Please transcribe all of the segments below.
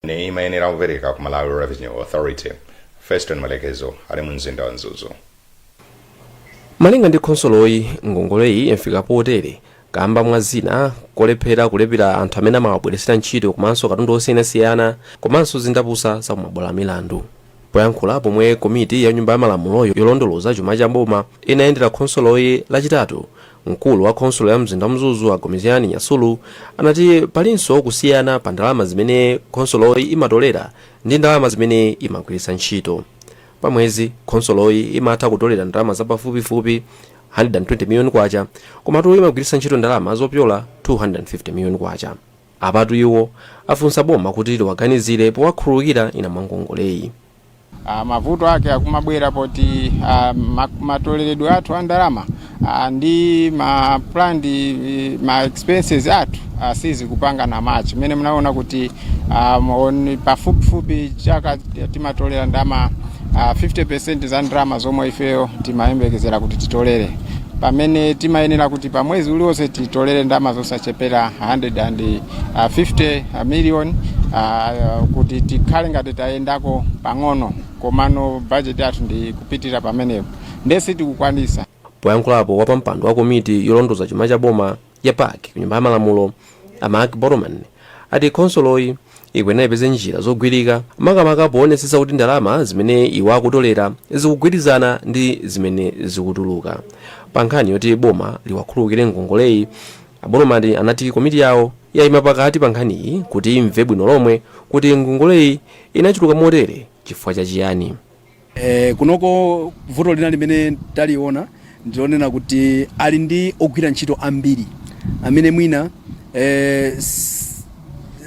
Imene imayenera kupereka ku Malawi Revenue Authority. Feston Malekezo ali mu mzinda wa Mzuzu. Malinga ndi khonsoloyi, ngongoleyi yafika potere kamba mwa zina kolephera kulipira anthu amene amawabweretsera ntchito komanso katundu osiyanasiyana komanso zindapusa za kumabwalo a milandu. Poyankhula pomwe komiti ya Nyumba ya Malamuloyo yolondoloza chuma cha boma inayendera khonsoloyi Lachitatu, mkulu wa khonsolo ya mzinda wa Mzuzu, a Gomezgani Nyasulu, anati palinso kusiyana pa ndalama zimene khonsoloyi imatolera ndi ndalama zimene imagwiritsa ntchito. Pa mwezi khonsoloyi imatha kutolera ndalama zapafupifupi 120 miliyoni kwacha, komatu imagwiritsa ntchito ndalama zopyola 250 miliyoni kwacha. Apatu iwo afunsa boma kuti liwaganizire powakhululukira ina mwa ngongoleyi. Mavuto ake akumabwera poti matoleredwe athu a ndalama ndi ma planned ma expenses athu sizikupangana match. Mmene munaona kuti on pafupifupi chaka timatolera ndalama 50% za ndalama zomwe ifeyo timayembekezera kuti titolere, pamene timayenera kuti pa mwezi uliwonse titolere ndalama zosachepera 150 million kuti tikhale ngati tayendako pang'ono, komano budget yathu ndi kupitira pamenepo, nde sitikukwanisa. Poyankhulapo, wapampando wa komiti yolondoza chuma cha boma ya PAC ku Nyumba ya Malamulo, a Mark Botomani, ati khonsoloyi ikuyenera ipeze njira zogwirika, makamaka poonetsetsa kuti ndalama zimene iwo akutolera zikugwirizana ndi zimene zikutuluka. Pa nkhani yoti boma liwakhululukire ngongoleyi, a Botomani anati komiti yawo yayima pakati pa nkhaniyi kuti imve bwino lomwe kuti ngongoleyi inachuluka motere chifukwa chachiyani. Kunoko vuto lina limene taliona ndilonena kuti ali ndi ogwira ntchito ambiri amene mwina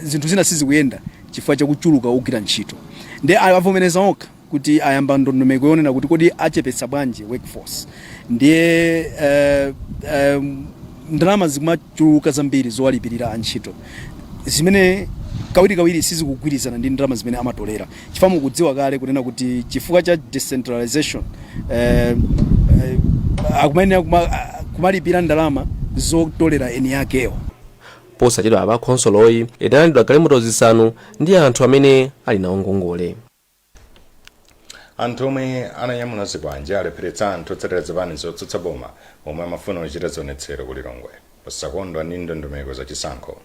zinthu zina sizikuyenda chifukwa chakuchuluka ogwira ntchito. Ndi avomereza okha kuti ayamba ndondomeko yonena kuti kodi achepetsa bwanji workforce. Ndiye ndalama zikumachuluka zambiri zowalipirira antchito, zimene kawirikawiri sizikugwirizana ndi ndalama zimene amatolera, chifukwa mukudziwa kale kunena kuti chifukwa cha decentralization akumayenera kumalipira ndalama zotolera eni akewo. Posachedwa apa khonsoloyi inalandidwa galimoto 5 ndi anthu amene ali nawo ngongole. Anthu omwe ananyamula zikwanje alepheretsa anthu otsatira zipani zotsutsa boma omwe amafuna kuchita zionetsero ku Lilongwe posakondwa ndi ndondomeko zachisankho.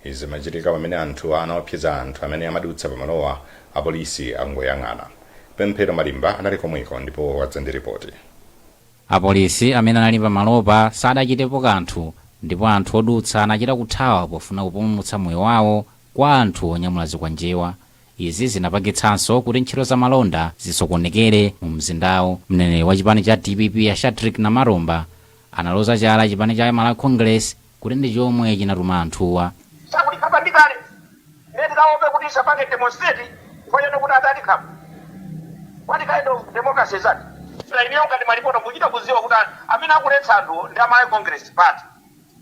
Izi zimachitika pamene anthu anaopseza anthu amene amadutsa pamalowa, apolisi angoyang'ana. Pemphero Malimba anali komweko ndipo wadza ndi ripoti. Apolisi amene anali pamalopa sadachitepo kanthu, ndipo anthu odutsa anachita kuthawa pofuna kupulumutsa moyo wawo kwa anthu onyamula zikwanjewa. Izi zinapangitsanso kuti ntchito za malonda zisokonekere mu mzindawo. Mneneri wa chipani cha DPP, a Shadric Namalomba, analoza chala chipani cha Malawi Congress kuti ndi chomwe chinatuma anthuwa. Sakutikhapa ndi kale, ndiye tikaope kuti tisapange demonstrate chifukwa choti kuti atatikhapa? What kind of democracy is that? Inuyo ngati malipota muchita kudziwa kuti amene akuletsa anthu ndi a Malawi Congress Party.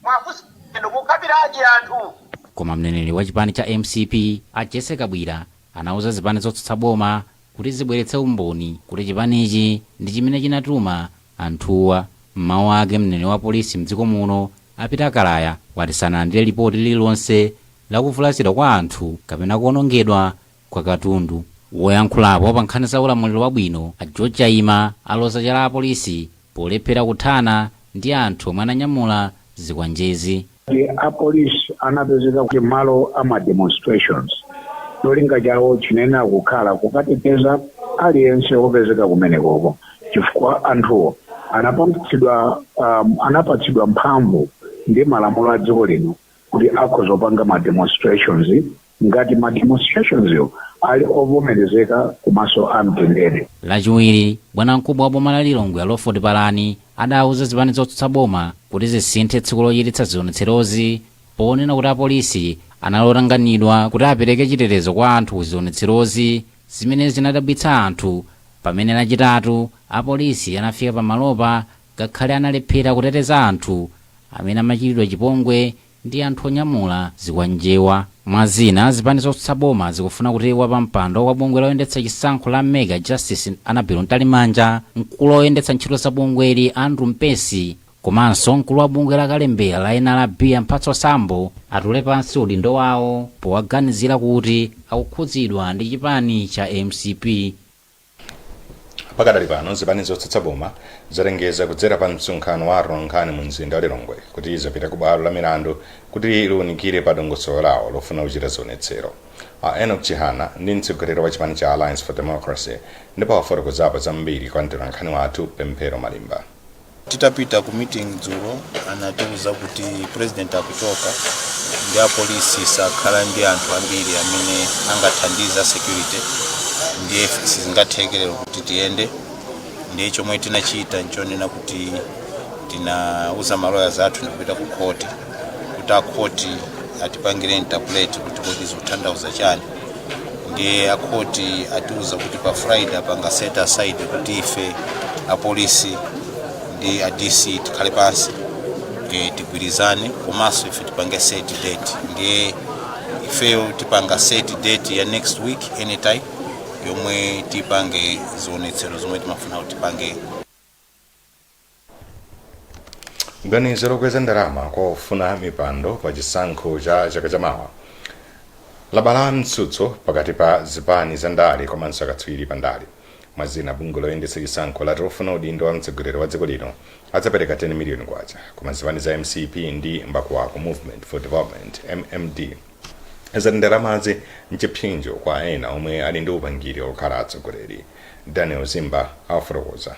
Mwafunsa mukukhapiranji anthu? Koma mneneri wa chipani cha MCP, a Jessie Kabwila, anauza zipani zotsutsa boma kuti zibweretse umboni kuti chipanichi ndi chimene chinatuma anthuwa. Mmawu ake, mneneri wa polisi mdziko muno, a Peter Kalaya, wati sanalandire lipoti lililonse lakuvulazidwa kwa anthu kapena kuwonongedwa kwa katundu. Woyankhulapo pa nkhani za ulamuliro wabwino, a George Chaima, aloza chala apolisi polephera kuthana ndi anthu omwe ananyamula zikwanjezi. Apolisi anapezeka kuti malo ama demonstrations, cholinga chawo chinena kukhala kukateteza aliyense wopezeka kumenekoko, chifukwa anthuwo anapatsidwa mphamvu ndi malamulo a dziko lino kuti akhoza kupanga ma demonstrations ngati ma demonstrations yo ali ovomerezeka komanso amtendere. Lachiwiri, bwanamkubwa wa boma la Lilongwe, Lawford Palani, adauza zipani zotsutsa boma kuti zisinthe tsiku lochititsa zionetserozi, ponena kuti apolisi analotanganidwa kuti apereke chitetezo kwa anthu ku zionetserozi, zimene zinadabwitsa anthu pamene Lachitatu apolisi anafika pamalopa, ngakhale analephera kuteteza anthu amene amachitidwa chipongwe ndi anthu onyamula zikwanjewa. Mwazina, zipani zotsutsa boma zikufuna kuti wapampando wa bungwe loyendetsa chisankho la MEC, Justice Annabel Mtalimanja, mkulu woyendetsa ntchito za bungweli, Andrew Mpesi, komanso Komanso mkulu wa bungwe la kalembera la NRB a Mphatso Sambo atule pansi udindo wawo powaganizira kuti akukhudzidwa ndi chipani cha MCP. Pakadali pano, zipani zotsutsa boma zalengeza kudzera pa msonkhano wa atolankhani mu mzinda wa Lilongwe kuti zapita ku bwalo la milandu kuti liwunikire pa dongosolo lawo lofuna kuchita zionetsero. A Enoch Chihana ndi mtsogoleri wa chipani cha Alliance for Democracy, ndipo afotokozapo zambiri kwa mtolankhani wathu Pemphero Malimba. Titapita ku meeting dzulo, anatiuza kuti president akuchoka ndi apolisi sakhala ndi anthu ambiri amene angathandiza security, ndiye sizingathekerero kuti tiyende. Ndiye chomwe tinachita nchonena kuti tinauza maloya athu ndikupita ku khoti kuti akhoti atipangire interpret kuti kodi zikutanthauza chani. Ndiye akhoti atiuza kuti pa Friday apanga set aside kuti ife apolisi ndi a DC tikhale pansi, tigwirizane, komanso ife tipange set date. Ndiye ifeyo tipanga set date ya next week anytime yomwe tipange zionetsero zomwe timafuna kuti tipange. Ganizo lokweza ndalama kwa ofuna mipando pa chisankho cha chaka chamawa labala mtsutso pakati pa zipani za ndale komanso akatswiri pa ndale. Mwazina, bungwe loyendetsa chisankho lati ofuna udindo wa mtsogoleri wa dziko lino adzapereka 10 miliyoni kwacha, koma zipani za MCP ndi Mbakuwaku Movement for Development, MMD, zati ndalamazi nchipsinjo kwa ena omwe ali ndi upangiri okhala atsogoleri. Daniel Zimba afotokoza.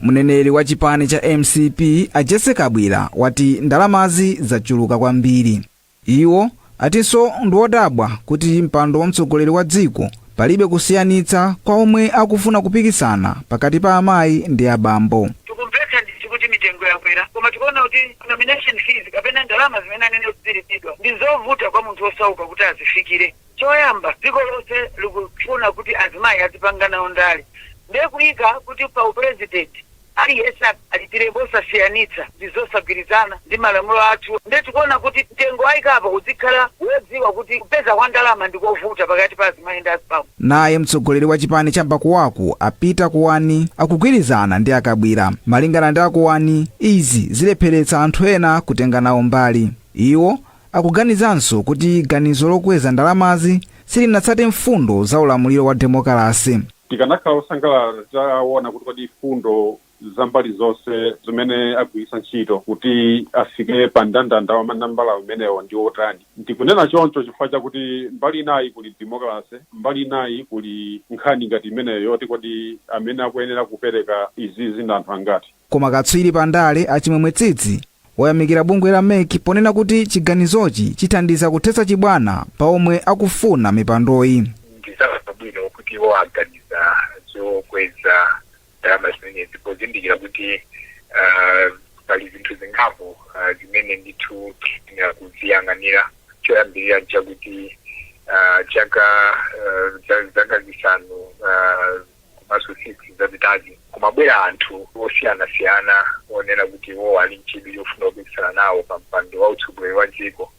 Mneneri wa chipani cha MCP a Jesse Kabwira wati ndalamazi zachuluka kwambiri. Iwo atinso ndiwodabwa kuti mpando wa mtsogoleri wa dziko palibe kusiyanitsa kwa omwe akufuna kupikisana pakati pa amayi ndi abambo. Tikumvetsa ndithu kuti mitengo yakwera, koma tikuona kuti nomination fees kapena ndalama zimene anene kuti zilipidwa ndi zovuta kwa munthu osauka kuti azifikire. Choyamba, dziko lonse likufuna kuti azimayi azipanga nawo ndale, ndiye kuyika kuti pa upresident aliyense alipire mosasiyanitsa ndi zosagwirizana ndi malamulo athu. Ndiye tikuona kuti mtengo ayikapo uzikhala wodziwa kuti kupeza kwa ndalama ndikovuta pakati pa azimayi ndi azibambo. Naye mtsogoleri wa chipani cha Mbakuwaku a Peter Kuwani akugwirizana ndi Akabwira. Malingana ndi Akuwani, izi zilepheretsa anthu ena kutenga nawo mbali. Iwo akuganizanso kuti ganizo lokweza ndalamazi silinatsate mfundo za ulamuliro wa demokalasi. Tikanakhala osangalala taona kuti kodi fundo za mbali zonse zimene agwiritsa ntchito kuti afike pa mndandanda wa manambala umenewo ndi otani. Ndikunena choncho chifukwa chakuti mbali inayi kuli democracy, mbali inayi kuli nkhani ngati imeneyo yoti kodi amene akuyenera kupereka izizi ndi anthu angati. Koma katswiri pa ndale Achimwemwe Tsitsi wayamikira bungwe la MEC ponena kuti chiganizochi chithandiza kuthetsa chibwana pa omwe akufuna mipandoyi. Ndizabwino kuti iwo aganiza zokweza ndalama zimenezi pozindikira kuti pali zinthu zingapo zimene ndithu tiyenera kuziyang'anira. Choyambirira nchakuti chaka zaka 5 komanso 6 zapitazi kumabwera anthu osiyanasiyana onena kuti iwo ali nchidwi chofuna kupikisana nawo pa mpando wa utsogoleri wa dziko,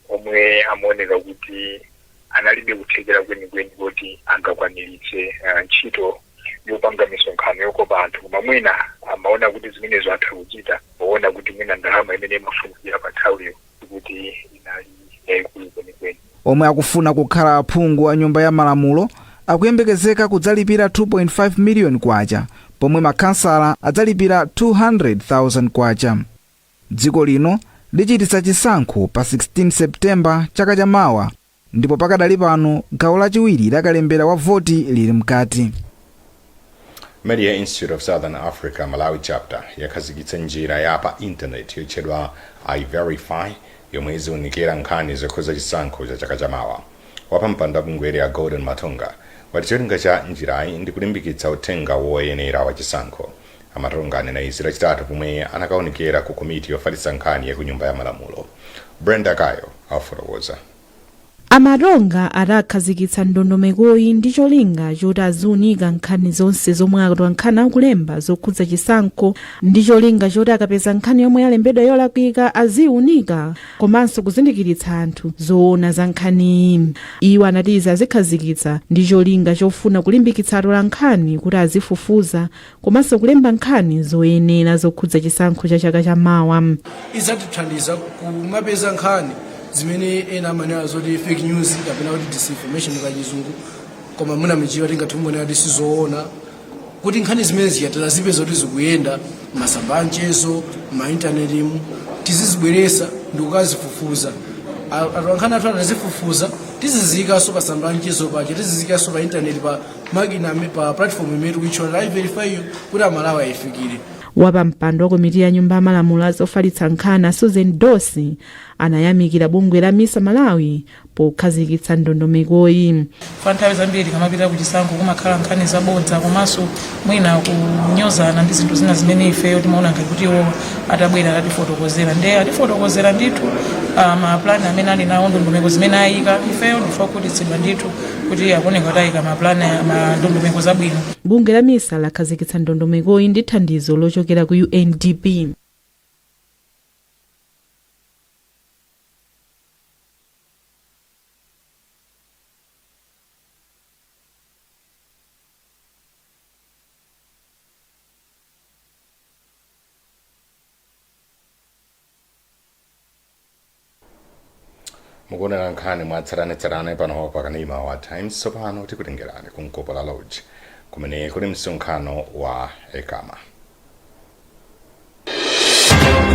omwe amaoneka kuti analibe kuthekera kwenikweni kuti angakwaniritse ntchito yopanga misonkhano yokopa anthu, koma mwina amaona kuti zimenezo atha kuchita poona kuti mwina ndalama imene imafunikira pa nthawiyo kuti inali yayikulu kwenikweni. Omwe akufuna kukhala aphungu a nyumba ya malamulo akuyembekezeka kudzalipira 2.5 miliyoni kwacha, pomwe makhansala adzalipira 200,000 kwacha. Dziko lino lichititsa chisankho pa 16 Septemba chaka chamawa, ndipo pakadali pano gawo lachiwiri lakalembera wa voti lili mkati. Media Institute of Southern Africa Malawi Chapter yakhazikitsa njira ya pa intaneti yotchedwa iVerify yomwe iziwunikira nkhani zokhuza chisankho cha chaka chamawa. Wapampando wa bungweli ya Golden Matonga wati cholinga cha njirayi ndi kulimbikitsa uthenga woyenera wa chisankho. Amatonga anena izi Lachitatu pomwe anakaonekera ku komiti yofalitsa nkhani ya ku Nyumba ya Malamulo. Brenda Kayo afotokoza. Amatonga adakhazikitsa ndondomekoyi ndi cholinga choti aziunika nkhani zonse zomwe atolankhani akulemba zokhudza chisankho, ndi cholinga choti akapeza nkhani yomwe yalembedwa yolakwika aziunika komanso kuzindikiritsa anthu zoona za nkhaniyi. Iwo anati izi azikhazikitsa ndi cholinga chofuna kulimbikitsa atolankhani kuti azifufuza komanso kulemba nkhani zoyenera zokhudza chisankho cha chaka chamawa. Idzatithandiza kumapeza nkhani zimene ena amanena zoti fake news kapena kuti disinformation pa Chizungu, koma muna m'Chichewa tingathe kungonena kuti sizoona, kuti nkhani zimene ziyatira zipeza kuti zikuyenda masamba amchezo, ma intanetimu, tizizibweresa ndi kukazifufuza. Atolankhani athu atazifufuza, tiziziyikanso pa tsamba lamchezo paja, tiziziyikanso pa intaneti, pa makina pa platform imene tikuitchula iVerify iyo, kuti Amalawi ayifikire. Wapampando wa komiti ya nyumba ya malamulo azofalitsa nkhani, Susan Dossi, anayamikira bungwe la MISA Malawi pokhazikitsa ndondomekoyi. Fa nthawi zambiri tikamapita kuchisankho kumakhala nkhani zabodza komanso mwina kunyozana ndi zinthu zina zimene ifeyo timaona ngati kuti iwo atabwera atatifotokozera, ndiye atifotokozera ndithu mapulani amene ali nawo, ndondomeko zimene ayika. Ifeyo ndife okhutitsidwa ndithu kuti akuoneka kuti ayika mapulani, ma ndondomeko zabwino. Bungwe la MISA lakhazikitsa ndondomekoyi ndi thandizo lochokera ku UNDP. Mukuonera nkhani mwatsatanetsatane pano pa kanema wa Times. Tsopano tikutengerani ku Nkopola Lodge kumene kuli msonkhano wa ECAMA.